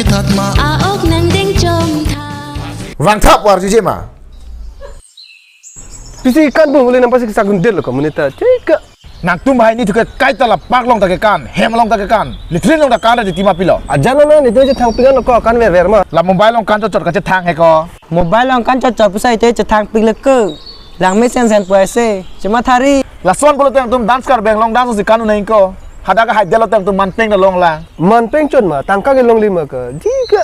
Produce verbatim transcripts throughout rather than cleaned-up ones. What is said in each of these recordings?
Tatma a-ok nangdeng chom tha. Vangthap warju je ma. Pisi kan pung ule nampak si sagun del ko monit ta. Chika. Nangtum bahai ni thuke kaita la park along ta kekan, hem along ta kekan, latrine along ta kan ra di tima pilo. Ajan na ni tu je thang pingan ko kan ver ver ma. La mobile along kan chot chot kachethang he ko. Mobile along kan chot chot pusai te chethang pik le ke. Langme sen sen puai se. Chema thari. Lason pulo tangtum dance Karbi Anglong dance si kan unai ko. Hadak haidetlo tangtum manpeng ta longlang. Manpeng chot ma, tangka ke longle ma ke. Jika.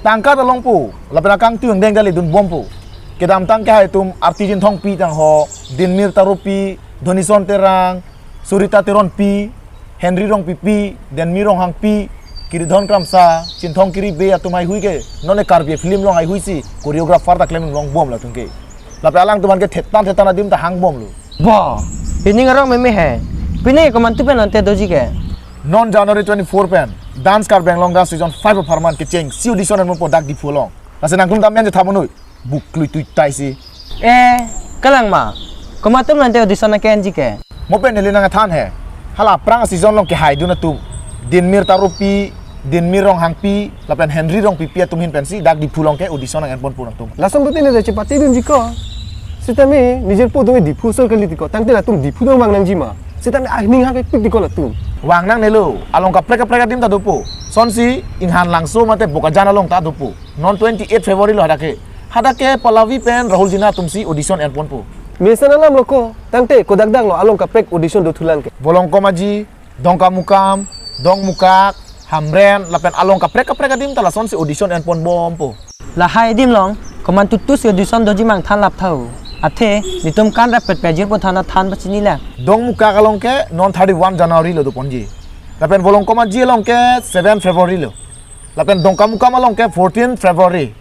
Tangka ta longpo. Lapen akangtui angdeng dali dunbompo. Kedamtang ke hai atum Arti Chinthongpi tang ho, Dinmir Tarupi, Dhonison Terang, Surita Teronpi, Henry Rongpipi, Denmi Ronghangpi, Kiridhon Kramsa, Chinthong Kiribe atum haihui ke, non le Karbi film along haihui si, choreographer ta klem longbom latum ke. Lapen alangtum an ke thetan thetan adim ta hangbomlo. Bo, pining arong meme he. Pining komantu pen ante doji ke. Non January twenty-four pen, Dance Karbi Anglong Dance Season five apharman kecheng, si audition enponpo dak Diphu along. Lasi nangtum dam yan je thamonoi. Buklui tui tai si. Eh, kalang ma. Komatum nante audition na kenji ke. Mo pen neli nangthan he. Hala aphrang season along kehaidun atum. Dinmir Tarupi, Dinmir Ronghangpi, lapen Henry Rongpipi atum ahin pensi, dak Diphu along ke audition nang enponpo nangtum. Lason putin ne chepatedunji ko. Sitame, nijirpo atum Diphu asor kali ti ko. Tangte latum Diphu dong vang nangji ma. Sitame aning ha ke pik ti ko latum. Vang nangnelo, along kaprek kaprek adim ta dopo. Sonsi, Inghanlangso mate Bokajan along ta dopo. Non twenty-eight February lo hadak ke. Hadak ke Pallavi pen Rahul Jinah atum si audition enponpo. Mesen alam lo ko, tangte kodak dak lo along kaprek audition dothulang ke. Volongkom Aji, Dongkamukam, Dongmukak, Hamren, lapen along kaprek kaprek adim ta lason si audition enponbompo. Lahai adim along, komantu tu si audition doji ma nangthan lap tha ho. Athe, netum kan rapet pajirpo than than pachini la. Dongmukak along ke non thirty-one January lo doponji. Lapen Volongkom Aji along ke seven February lo. Lapen Dongkamukam along ke fourteen February.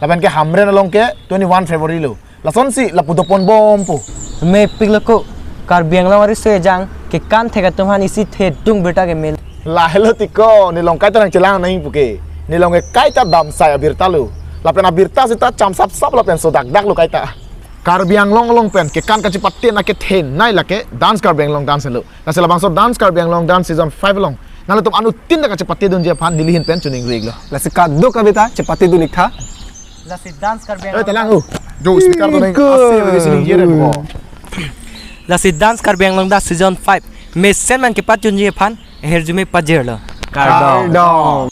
Lapen ke Hamren along ke twenty-one February lo. Lason si lapu doponbompo. Mepik lo ko Karbi Anglong ari so ejang kekan thek atum aphan isi thedung birta kemel. Lahelo ti ko, nelong kaita nangchelang nangji puke. Nelong ke kaita damsai abirta lo. Lapen abirta sita cham sap sap lapen so dak dak lo kaita. Karbi Anglong along pen kekan kachepate na kethenei lake Dance Karbi Anglong Dance lo. Lasi labangso Dance Karbi Anglong Dance Season five along nanglitum anuttin ta kachepatedunji aphan neli ahin pen choningri-iklo. Lasi kadokave ta chepatedun-ik tha. Lasi Dance Karbi Eh, Anglong talang Dance. Oh. Jo speaker to neng Iko. Ase bagi sining jere ko. Lasi Dance Karbi Anglong Dance Season five. Mesen man kepatedunji aphan, herjume pajirlo. Kardom. Kardom.